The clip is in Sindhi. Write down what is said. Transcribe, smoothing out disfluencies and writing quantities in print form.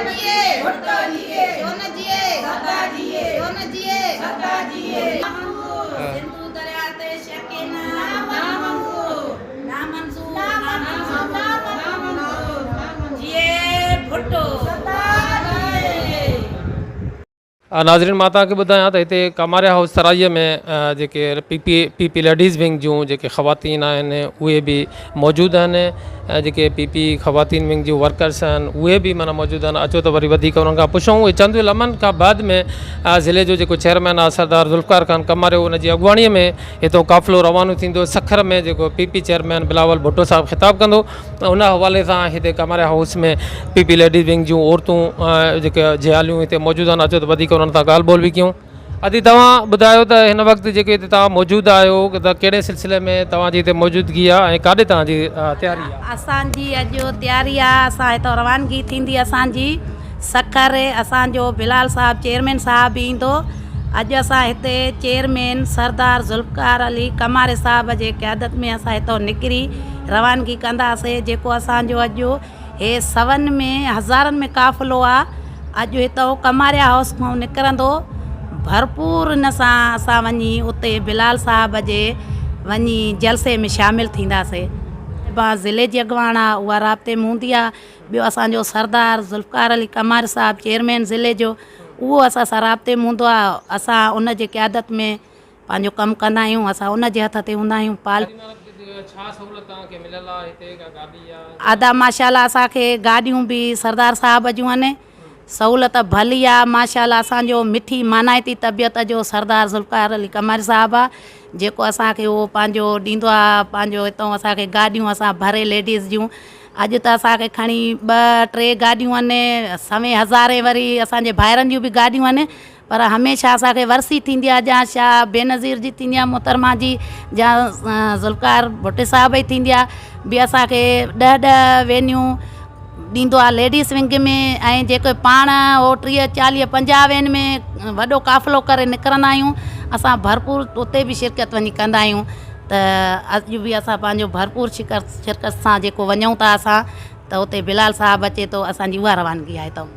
جيئي ڀٽو جيئي ڇو نه جيئي سدا جيئي ڇو نه جيئي سدا جيئي سنڌو درياء تي شڪينا نامنظور نامنظور نامنظور جيئي ڀٽو سدا جيئي. ناظرين مان توهان کي ٻڌايان ته هتي ڪاماريا هائوس سرائيء ۾ جيڪي P P P P ladies wing جون جيڪي خواتين آهن اهي به موجود آهن ۽ جيڪي پي پي خواتين ونگ جون ورڪرس آهن اهي به معنيٰ موجود آهن اچو ته وري وڌيڪ انهن کان پڇون اهي چند لمحن کان بعد ۾ ضلعي جو جيڪو چيئرمين آهي سردار ذوالفقار خان ڪماريو ان جي اڳواڻي ۾ هتو قافلو روانو ٿيندو سکر ۾ جيڪو P P chairman Bilawal Bhutto صاحب خطاب ڪندو ان حوالي سان هتي Kamaria house ۾ P P ladies wing جون عورتون جيڪي جياليون هتي موجود آهن اچو ته وڌيڪ انهن سان ڳالهه ٻولهه به ڪيون ادي توهان ٻڌايو ته هن وقت جيڪي هتي توهان موجود آهيو ته ڪهڙي سلسلي ۾ توهان جي هتي موجودگي آهي ۽ ڪاڏي توهان جي تياري آهي؟ اسان جي اڄ تياري آهي اسان هتان روانگي ٿيندي اسان جي سکر اسان جو بلال صاحب چيئرمين صاحب به ايندو اڄ اسان هتي چيئرمين سردار ذوالفقار علي ڪماري صاحب جي قيادت ۾ اسان هتان نڪري روانگي ڪنداسي جيڪو اسان جو اڄ هي سون ۾ هزارن ۾ قافلو آ اڄ هتان ڪماريا هائوس کان نڪرندو ڀرپور ان سان اسان وڃي اتي بلال صاحب جي وڃي جلسي ۾ شامل ٿينداسي با ضلعي جي اڳواڻ آ اها رابطي ۾ هوندي آ ٻيو اسان جو سردار ذوالفقار علي ڪمار صاحب چيئرمين ضلعي جو اهو اسان سان رابطي ۾ هوندو آ اسان ان جي قيادت ۾ پنهنجو ڪم ڪندا آهيون اسان ان جي هٿ تي هوندا آهيون پال. ادا ماشاءالله اسان کي گاڏيون به سردار صاحب جون آهن سهولت ڀلي آ ماشاءالله اسان جو مٺي مانائتي طبيعت جو سردار ذوالفقار علي قمر صاحب آ جيڪو اسان کي اهو پنهنجو ڏيندو آ پنهنجو هتان اسان کي گاڏيون اسان ڀري ليڊيز جون اڄ ته اسان کي کڻي ٻه ٽي گاڏيون آهن سوين هزارين وري اسان جي ڀائرن جون به گاڏيون آهن پر هميشه اسان کي ورسي ٿيندي آهي جا شاهه بينظير جي ٿيندي آهي محترمه جي جا ذوالفقار ڀٽي صاحب جي ٿيندي آهي به اسان کي ڏهه ڏهه وينيون ڏيندو آهي ليڊيز ونگ ۾ ۽ جيڪي پاڻ هو 30 40 50 وين ۾ وڏو قافلو ڪري نڪرندا آهيون اسان ڀرپور اتي به شرڪت وڃي ڪندا آهيون ته اڄ به اسان پنهنجو ڀرپور شرڪت سان جيڪو وڃون ٿا اسان ته اتي بلال صاحب اچي ٿو اسان جي اها روانگي آهي ته.